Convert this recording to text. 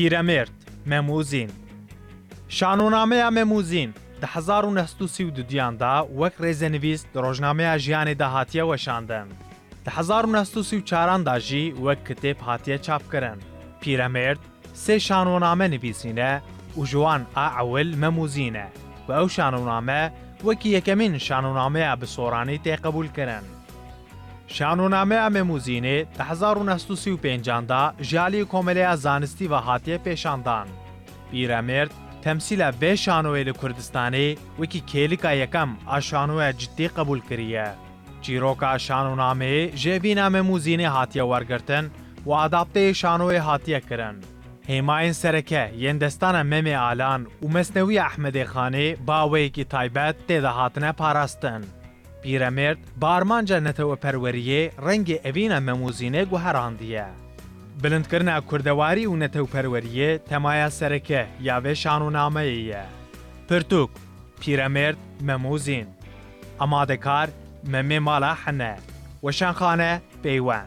Pîremêrd، Mem û Zîn. Şanonameya Mem û Zîn di 1932 yan da wek rêzenivîs di rojnameya Jiyanê de hatiye weşandin. Di 1934 an da jî wek kitêb hatiye çapkirin. Pîremêrd sê şanoname nivîsîne û ji wan a ewil Mem û Zîn e ku ew şanoname wekî yekemîn şanonameya bi soranî tê qebûlkirin. Şanonameya Mem û Zînê di 1935 an da ji aliyê Komeleya Zanistî ve hatiye pêşandan. Pîremêrd temsîla vê şanoyê li Kurdistanê wekî kêlika yekem a şanoya ciddî qebûl kiriye. Çîroka şanonameyê ji evîna Mem û Zînê hatiye wergirtin û adapteyê şanoyê hatiye kirin. Hêmayên sereke yên destana Memê Alan û Mesnewiya Ehmedê Xanê bi awayekî taybet tê de hatine parastin. Pîremêrd bi armanca neteweperweriyê rengê evîna Mem û Zînê guherandiye. Bilindkirina kurdewarî û netewperweriyê temaya sereke ya vê şanonameyê ye. Pirtûk, Pîremêrd, Mem û Zîn. Amadekar, Memê Mala Hene. Weşanxane, Peywen.